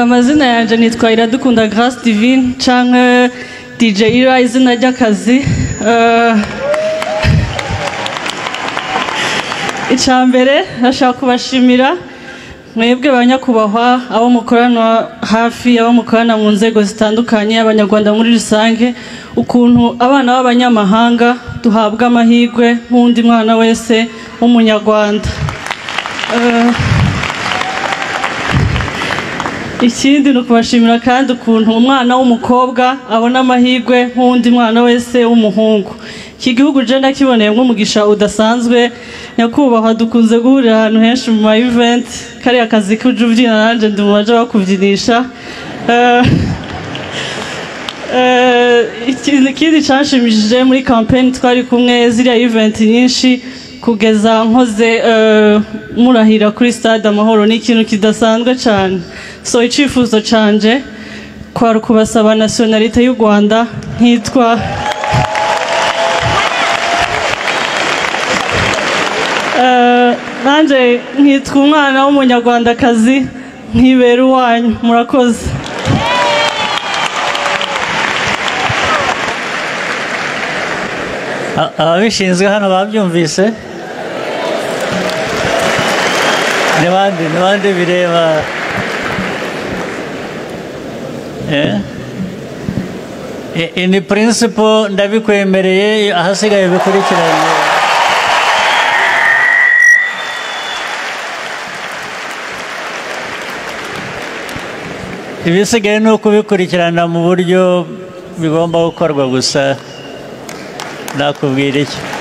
Amazina yanjye nitwa Iradukunda Grace Divine canke DJ Ira izina ry'akazi. Icya mbere ndashaka kubashimira mwebwe banyakubahwa, abo mukorana hafi, abo mukorana mu nzego zitandukanye, abanyarwanda muri rusange, ukuntu abana b'abanyamahanga duhabwa amahirwe nk'undi mwana wese w'umunyarwanda. Ikindi ni ukubashimira kandi ukuntu umwana w'umukobwa abona amahirwe nk'undi mwana wese w'umuhungu. Iki gihugu je ndakiboneye nk'umugisha udasanzwe. Nyakubahwa, dukunze guhurira ahantu henshi mu ma event, kariya kazi kuja ubyina nanje ndi mu baja bakubyinisha. Ikindi canshimishije muri campaign twari kumwe ziriya event nyinshi kugeza nkoze murahira kuri stade Amahoro, ni ikintu kidasanzwe cyane. So icifuzo canje kwari ukubasaba nationalité y'u Rwanda, nkitwa nanje nkitwa umwana w'umunyarwandakazi, nkibera uwanyu. Murakoze. Ababishinzwe hano babyumvise? Ni bande, ni bande bireba? In principle ndabikwemereye, ahasigaye bikurikiranye. Ibisigaye ni ukubikurikirana mu buryo bigomba gukorwa, gusa nakubwira iki.